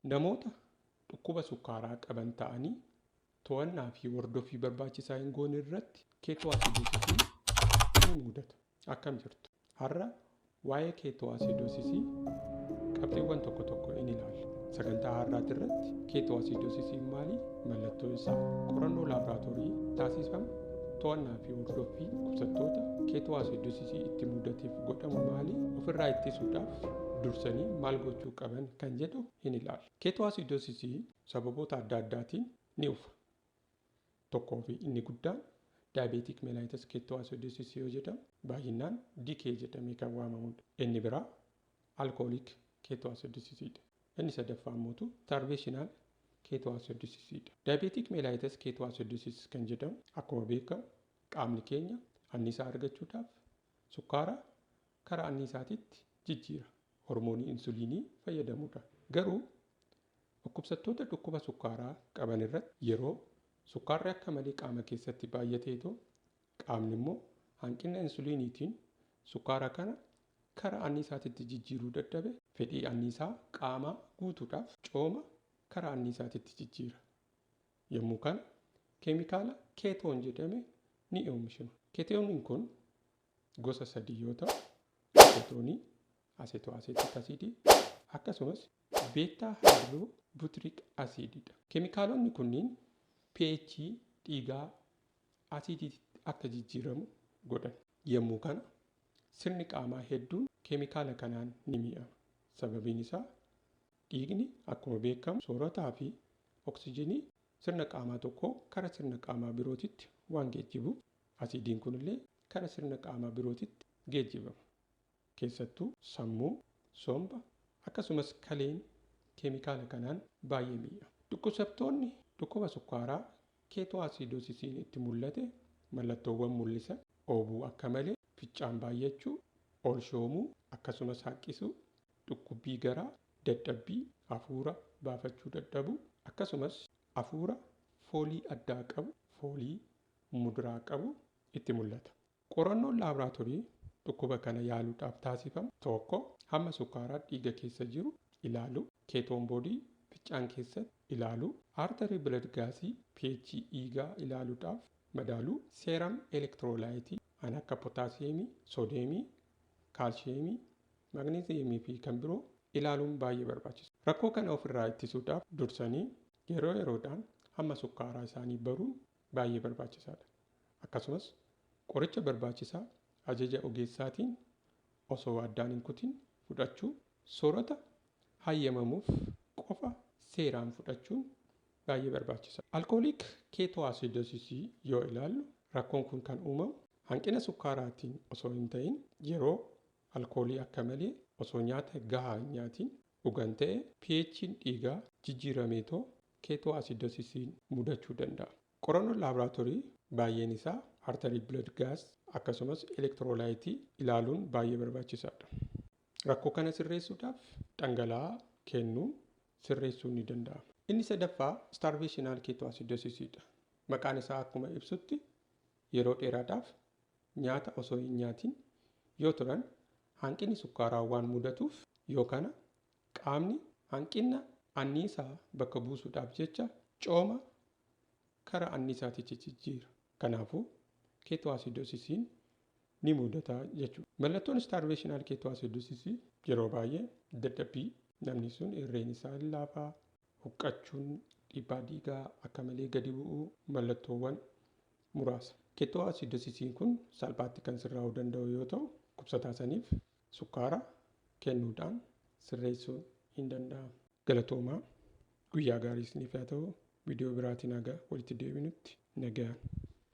Namoota dhukkuba sukkaaraa qaban ta'anii to'annaa fi hordoffii barbaachisaa hin goone irratti keetoasidoosisiin ni mudata. Akkam jirtu? Har'a waa'ee keetoasidoosisii qabxiiwwan tokko tokko in ilaalla. Sagantaa har'aati irratti keetoasidoosisiin maali? Mallattoo isaa, qorannoo laaboraatoorii taasifamu, to'annaa fi hordoffii dhukkubsattoota keetoasidoosisii itti mudateef godhamu maali? Ofirraa ittisuudhaaf dursanii maal gochuu qaban kan jedhu hin ilaalla. Keetoasidoosisii sababoota adda addaatiin ni dhufa. Tokkoo fi inni guddaan diabetic mellitus ketoacidosis yoo jedhamu, baay'inaan DKA jedhamee kan waamamudha. Inni biraa alcoholic ketoacidosisidha. Inni sadaffaa immoo starvational ketoacidosisidha. Diabetic mellitus ketoacidosis kan jedhamu, akkuma beekamu qaamni keenya anniisaa argachuudhaaf sukkaara karaa anniisaatitti jijjiira. Hormoonii insuliinii fayyadamuudha. Garuu dhukkubsattoota dhukkuba sukkaaraa qaban irratti yeroo sukkaarri akka malee qaama keessatti baay'ateetoo qaamni immoo hanqina insuliiniitiin sukkaara kana karaa anniisaatitti jijjiiruu dadhabe, fedhii anniisaa qaamaa guutuudhaaf cooma karaa anniisaatitti jijjiira. Yommuu kana keemikaala ketone jedhame ni oomishama. Keetooniin kun gosa sadii yoo ta'u, acetone, acetoacetic acid akkasumas beta hydroxybutyric acididha. Keemikaalonni kunniin pH dhiigaa asiidiitti akka jijjiiramu godhan. Yommuu kana sirni qaamaa hedduun keemikaala kanaan ni mi'ama. Sababiin isaa dhiigni akkuma beekamu soorataa fi oksijiinii sirna qaamaa tokkoo kara sirna qaamaa birootitti waan geejjibuuf, asiidiin kunillee kara sirna qaamaa birootitti geejjibama. Keessattuu sammuu, somba akkasumas kaleen keemikaala kanaan baay'ee miidhama. Dhukkubsattoonni dhukkuba sukkaaraa keetoasidoosisiin itti mul'ate mallattoowwan mul'isan dhoobuu akka malee, ficcaan baay'achuu, ol shoomuu akkasumas haqqisuu, dhukkubbii garaa, dadhabbii, hafuura baafachuu dadhabuu akkasumas hafuura foolii addaa qabu, foolii muduraa qabu itti mul'ata. Qorannoon laaboraatoorii dhukkuba kana yaaluudhaaf taasifamu tokko hamma sukkaaraa dhiiga keessa jiru ilaaluu, ketone body ficcaan keessatti ilaaluu, artery blood gas, pH dhiigaa ilaaluudhaaf madaaluu, serum electrolyte kan akka pootaasiyeemii, soodeemii, kaalshiyeemii, maagneeziyemii fi kan biroo ilaaluun baay'ee barbaachisa. Rakkoo kana ofirraa ittisuudhaaf dursanii yeroo yeroodhaan hamma sukkaaraa isaanii baruun baay'ee barbaachisaadha. Akkasumas qoricha barbaachisaa ajaja ogeessaatiin osoo addaan hin kutin fudhachuu, soorata hayyamamuuf qofa seeraan fudhachuun baay'ee barbaachisaadha. Alcoholic keetoasidoosisii yoo ilaallu, rakkoon kun kan uumamu hanqina sukkaaraatiin osoo hin ta'in yeroo alkoolii akka malee osoo nyaata gahaa hin nyaatiin dhugan ta'e pH'n dhiigaa jijjiirameetoo keetoasidoosisiin mudachuu danda'a. Qorannoon laaboraatoorii baay'een isaa artery blood gas akkasumas electrolyte ilaaluun baay'ee barbaachisaadha. Rakkoo kana sirreessuudhaaf dhangala'aa kennuun sirreessuun ni danda'ama. Inni sadaffaa starvational keetoacidosisidha. Maqaan isaa akkuma ibsutti yeroo dheeraadhaaf nyaata osoo hin nyaatin yoo turan hanqinni sukkaaraa waan mudatuuf, yoo kana qaamni hanqina anniisaa bakka buusuudhaaf jecha cooma kara anniisaatitti jijjiira. Kanaafuu keetoasidoosisiin ni mudata jechuudha. Mallattoon starvational keetoacidosisii yeroo baay'ee dadhabbii, namni sun irreen isaa hin laafaa, huqqachuun, dhiibbaa dhiigaa akka malee gadi bu'uu mallattoowwan muraasa. Keetoasidoosisiin kun salphaatti kan sirraa'uu danda'u yoo ta'u, dhukkubsataa saniif sukkaara kennuudhaan sirreessuun hin danda'amu. Galatoomaa, guyyaa gaarii isiniif haa ta'u. Viidiyoo biraatiin haga walitti deebinutti nagayaan.